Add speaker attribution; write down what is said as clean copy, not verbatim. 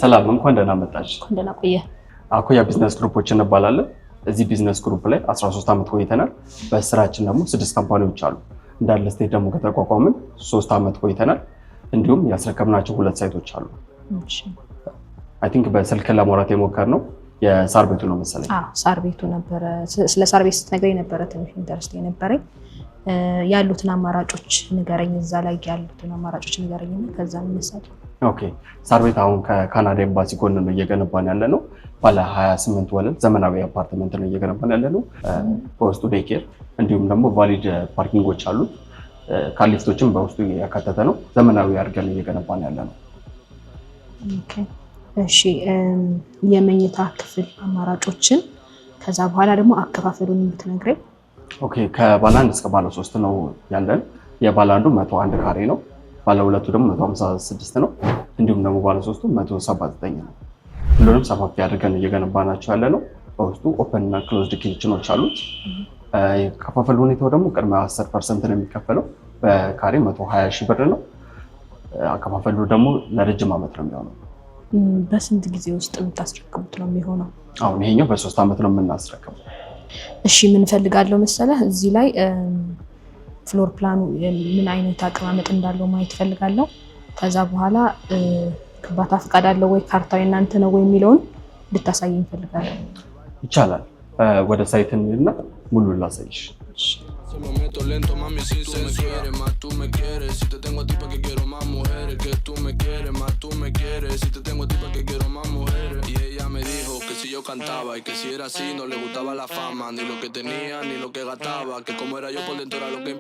Speaker 1: ሰላም፣ እንኳን ደህና መጣሽ።
Speaker 2: እንኳን ደህና ቆየህ።
Speaker 1: አኮያ ቢዝነስ ግሩፖች እንባላለን። እዚህ business group ላይ 13 ዓመት ቆይተናል። በስራችን ደግሞ ስድስት company ዎች አሉ። እንደ real estate ደግሞ ከተቋቋምን 3 ዓመት ቆይተናል። እንዲሁም ያስረከብናቸው ሁለት site ኦች አሉ። I think በስልክ ለማውራት የሞከርነው የሳር ቤቱ ነው መሰለኝ።
Speaker 2: አዎ፣ ሳር ቤቱ ነበረ። ስለ ሳር ቤት ስትነግረኝ ነበረ ትንሽ interest የነበረኝ። ያሉትን አማራጮች ንገረኝ፣ እዛ ላይ ያሉትን አማራጮች ንገረኝ እና ከዛ እንነሳለን።
Speaker 1: Okay፣ ሳር ቤት አሁን ከካናዳ ኤምባሲ ጎን ነው እየገነባን ያለ ነው። ባለ 28 ወለል ዘመናዊ አፓርትመንት ነው እየገነባን ያለ ነው። በውስጡ daycare እንዲሁም ደግሞ valet parking ኦች አሉት። Car lift ኦችን በውስጡ ያካተተ ነው። ዘመናዊ አድርገን እየገነባን ያለ ነው።
Speaker 2: Okay፣ እሺ፣ የመኝታ ክፍል አማራጮችን ከዛ በኋላ ደግሞ አከፋፈሉን ብትነግረኝ።
Speaker 1: Okay፣ ከባለ አንድ እስከ ባለ ሶስት ነው ያለን። የባለ አንዱ 101 ካሬ ነው። ባለ ሁለቱ ደግሞ 156 ነው። እንዲሁም ደግሞ ባለ ሶስቱ 179 ነው። ሁሉንም ሰፋፊ አድርገን እየገነባናቸው ያለ ነው። በውስጡ open እና closed kitchen ኦች አሉት። የከፋፈል ሁኔታው ደግሞ ቅድመ 10% ነው የሚከፈለው። በካሬ 120 ሺህ ብር ነው። አከፋፈሉ ደግሞ ለረጅም ዓመት ነው የሚሆነው።
Speaker 2: በስንት ጊዜ ውስጥ የምታስረክቡት ነው የሚሆነው?
Speaker 1: አሁን ይሄኛው በ3 ዓመት ነው የምናስረክበው።
Speaker 2: እሺ፣ ምን እፈልጋለሁ መሰለህ፣ እዚህ ላይ floor plan ኡ ምን አይነት አቀማመጥ እንዳለው ማየት እፈልጋለሁ። ከዛ በኋላ ግንባታ ፈቃድ አለው ወይ፣ ካርታው የእናንተ ነው ወይ የሚለውን እንድታሳየኝ እፈልጋለሁ።
Speaker 1: ይቻላል። ወደ site እንሂድና ሙሉን ላሳይሽ።
Speaker 3: Se lo meto lento, mami, sin tú me quieres, más tú me quieres. Si te tengo a ti, pa' que quiero más mujeres. Que tú me quieres, más tú me quieres. Si te tengo a ti, pa' que quiero más mujeres. Y ella me dijo que si yo cantaba y que si era así, no le gustaba la fama, ni lo que tenía, ni lo que gastaba. Que como era yo por dentro era lo que